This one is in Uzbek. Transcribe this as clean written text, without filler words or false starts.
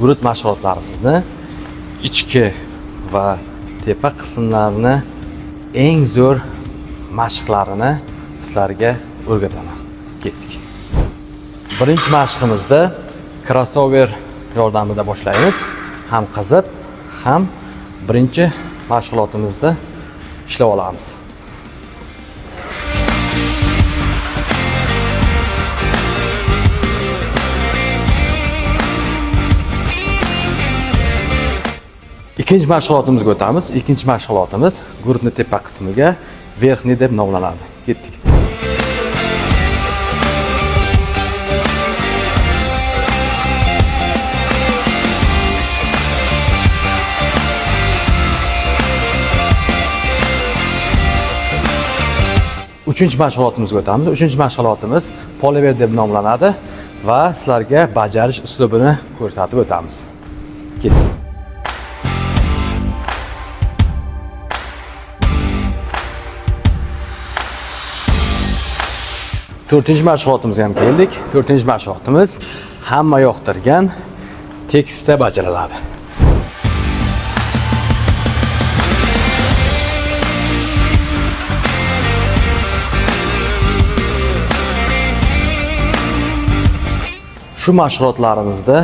Gurut mashg'ulotlarimizni ichki va tepa qismlarini eng zo'r mashqlarini sizlarga o'rgataman. Ketdik. Birinchi mashqimizda crossover yordamida boshlaymiz. Ham qizib, ham birinchi mashg'ulotimizda ishlab olamiz. Ikkinchi mashg'ulotimizga o'tamiz. Ikkinchi mashg'ulotimiz грудni tepa qismiga verxniy deb nomlanadi. Ketdik. Uchinchi mashg'ulotimizga o'tamiz. Uchinchi mashg'ulotimiz poliver deb nomlanadi va sizlarga bajarish uslubini ko'rsatib o'tamiz. Ketdik. To'rtinchi mashg'ulotimizga ham keldik. To'rtinchi mashg'ulotimiz hamma yoqtirgan tekstda bajariladi. Shu mashg'ulotlarimizda